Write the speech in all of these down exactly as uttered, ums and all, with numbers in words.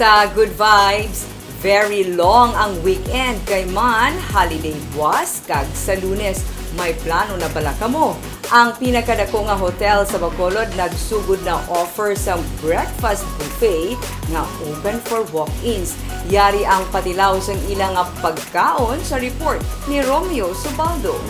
Sa Good Vibes, very long ang weekend kay man holiday buwas kag sa Lunes may plano na bala kamo. Ang pinakadako nga hotel sa Bacolod nagsugod na offer sa breakfast buffet nga open for walk-ins. Yari ang patilaw sang ila nga pagkaon sa report ni Romeo Subaldo.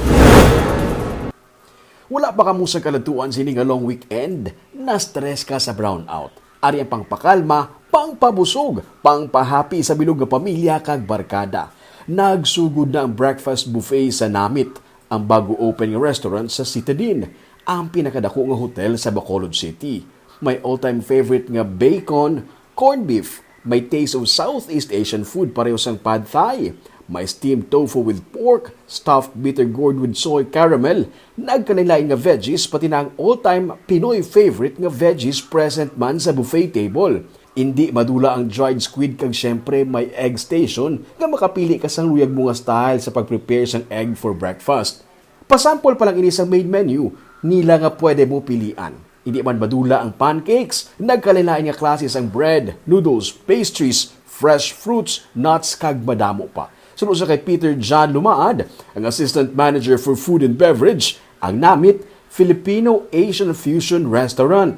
Wala pa kamo sa kaladtuan sini nga long weekend? Na-stress ka sa brownout? Ari ang pangpakalma, pangpabusog, pangpahappy sa bilog nga pamilya kag barkada. Nagsugod na ang breakfast buffet sa Namit, ang bago open nga restaurant sa Citadine, ang pinakadako nga hotel sa Bacolod City. May all-time favorite nga bacon, corned beef, may taste of Southeast Asian food pareho sang pad thai. May steamed tofu with pork, stuffed bitter gourd with soy caramel, nagkalain-lain nga veggies, pati na ang all-time Pinoy favorite nga veggies present man sa buffet table. Indi madula ang dried squid kag siyempre may egg station nga makapili ka sang luyag mo nga style sa pag-prepare sang egg for breakfast. Pasample pa lang ini sa main menu nila nga pwede mo pilian. Hindi man madula ang pancakes, nagkalain-lain nga klase sang bread, noodles, pastries, fresh fruits, nuts, kag madamo pa. Suno sa kay Peter John Lumaad, ang Assistant Manager for Food and Beverage, ang Namit Filipino Asian Fusion Restaurant.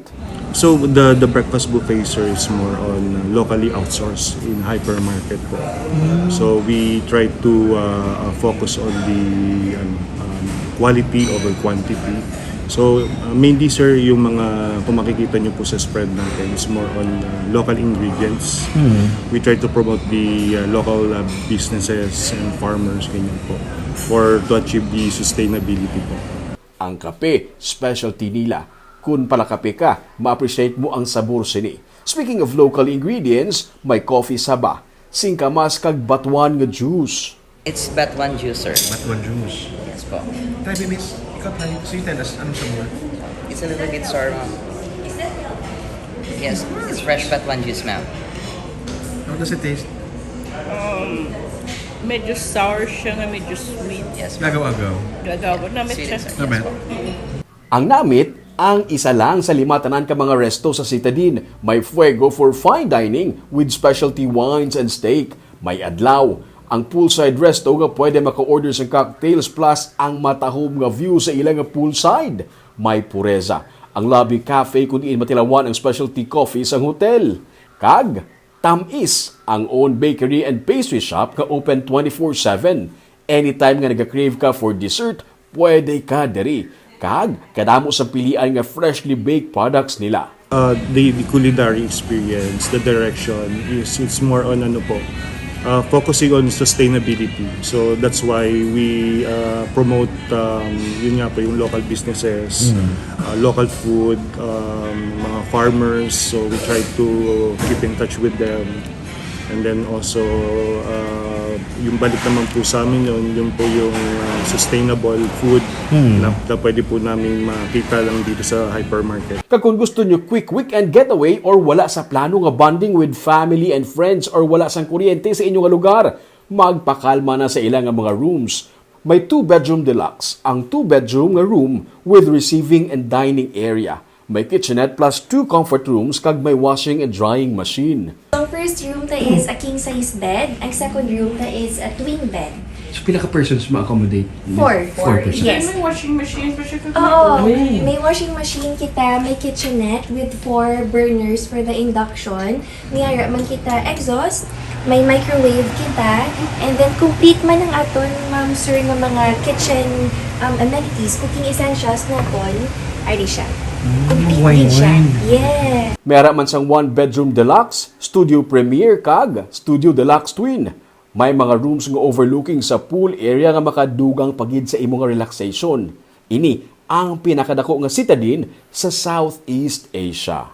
So the the breakfast buffet, sir, is more on uh, locally outsourced in hypermarket po. So we try to uh, uh, focus on the ano, um, quality over quantity. So uh, mainly, sir, yung mga kung makikita nyo po sa spread natin is more on uh, local ingredients. We try to promote the uh, local uh, businesses and farmers, ganyan po, for to achieve the sustainability po. Ang kape, specialty nila. Kun palakape ka, ma-appreciate mo ang sabor sini. Speaking of local ingredients, may coffee saba, singkamas kag batuan nga juice. It's Batuan juice, sir. Batuan juice. Yes po. Try, baby. Ikaw try. So you tell us, anong sabor? It's a little bit sour, ma'am. Yes, it's fresh Batuan juice, ma'am. How does it taste? Um, medyo sour siya nga medyo sweet. Yes, ma'am. Agaw-agaw. Gagawa namin Sweet siya. and sour. Naman. Ang Namit, ang isa lang sa lima tanan ka mga resto sa Citadine, may fuego for fine dining with specialty wines and steak. May adlaw, ang poolside resto nga pwede maka-order sang cocktails plus ang matahom nga view sa ila nga poolside. May pureza, ang lobby cafe kung diin matilawan ang specialty coffee sang hotel. Kag Tamis, ang own bakery and pastry shop nga open twenty-four seven. Anytime nga naga-crave ka for dessert, pwede ka diri. Kag kadamo sa pilian nga freshly baked products nila. Uh, the, the culinary experience, the direction is it's more on ano po, uh, focusing on sustainability. So that's why we uh, promote um, yun nga po yung local businesses, uh, local food, um, mga farmers. So we try to keep in touch with them. And then also, uh, yung balik naman po sa amin yun, yun po yung uh, sustainable food na, na pwede po namin makita lang dito sa hypermarket. Kag kung gusto nyo quick weekend getaway or wala sa plano nga bonding with family and friends or wala sang kuryente sa inyo nga lugar, magpakalma na sa ila nga mga rooms. May two-bedroom deluxe ang two-bedroom nga room with receiving and dining area. May kitchenette plus two comfort rooms kag may washing and drying machine. Ang first room ta is a king size bed. Ang second room ta is a twin bed. So, pila ka persons ma-accommodate? Four. Four persons? Yes. May washing machine pa siya. Oo. Ay. May washing machine kita, may kitchenette with four burners for the induction. May ara man kita exhaust, may microwave kita, and then complete man ang aton, ma'am, sir, nga mga kitchen um, amenities, cooking essentials naton. Ari siya. Complete din siya. Yeah. May ara man sang one-bedroom deluxe, studio premier, kag studio deluxe twin. May mga rooms nga overlooking sa pool area nga makadugang pa gid sa imo nga relaxation. Ini ang pinakadako nga Citadine sa Southeast Asia.